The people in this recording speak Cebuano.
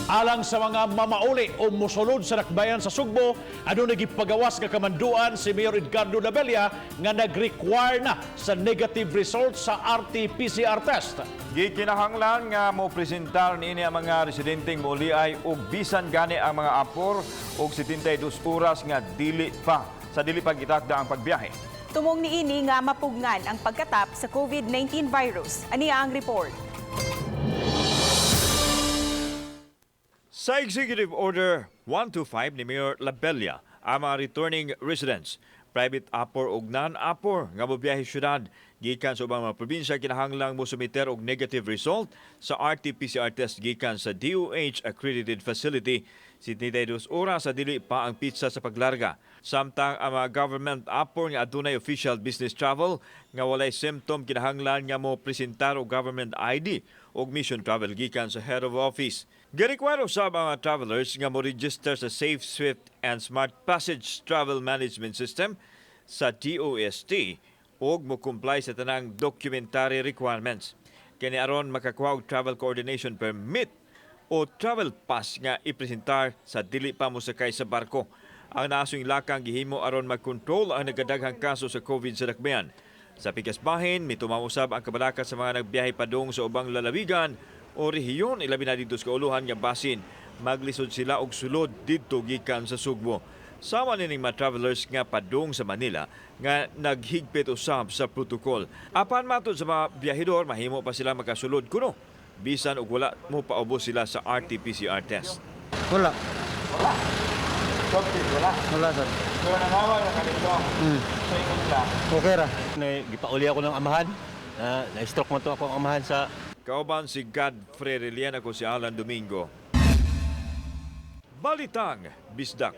Alang sa mga mamauli o musulod sa dakbayan sa Sugbo, adunay gipagawas nga kamanduan si Mayor Edgardo Labella nga nag-require na sa negative result sa RT-PCR test. Gikinahanglan nga mo presentar niini ang mga residenteng moliay og bisan gani ang mga apor og 72 oras nga dili pa sa dili pa gitakda ang pagbiyahe. Tumong niini nga mapugnan ang pagkatap sa COVID-19 virus. Ani ang report. Sa Executive Order 125 ni Mayor Labella, ang mga returning residents, private apor ug non-apor nga mobiyahe syudad gikan sa ubang mga probinsya kinahanglang mo sumiter og negative result sa RT-PCR test gikan sa DOH accredited facility 72 oras sa dili pa ang petsa sa paglarga. Samtang ang mga government apor nga adunay official business travel nga walay symptom kinahanglan nga mo presentar og government ID ug mission travel gikan sa head of office. Girequire usab ang mga travelers nga mo register sa Safe, Swift and Smart Passage Travel Management System sa DOST ug mo comply sa tanang documentary requirements. Kini aron makakuha og travel coordination permit o travel pass nga ipresentar sa dili pa mosakay sa barko. Ang naasong lakang gihimo aron magkontrol ang nagadaghang kaso sa COVID sa dakbayan. Sa pikas bahin, mitumang usab ang kabalaka sa mga nagbiyahe padung sa ubang lalawigan o rehiyon, ilabi na didto sa kauluhan, nga basin maglisod sila og sulod didto gikan sa Sugbo. Sama nining mga travelers nga padung sa Manila nga naghigpit usab sa protocol. Apan matud sa mga biyahedor, mahimo pa sila makasulod kuno bisan og wala mo paubos sila sa RT-PCR test. Wala. Wala. Wala. Wala, sir. Pero nanawa na ka dito. Sa ingon ka. Okay ra. Na, gipauli ako ng amahan. Na, na-stroke man to ako ang amahan sa Kauban si Godfrey Relian, ako si Alan Domingo. Balitang Bisdak.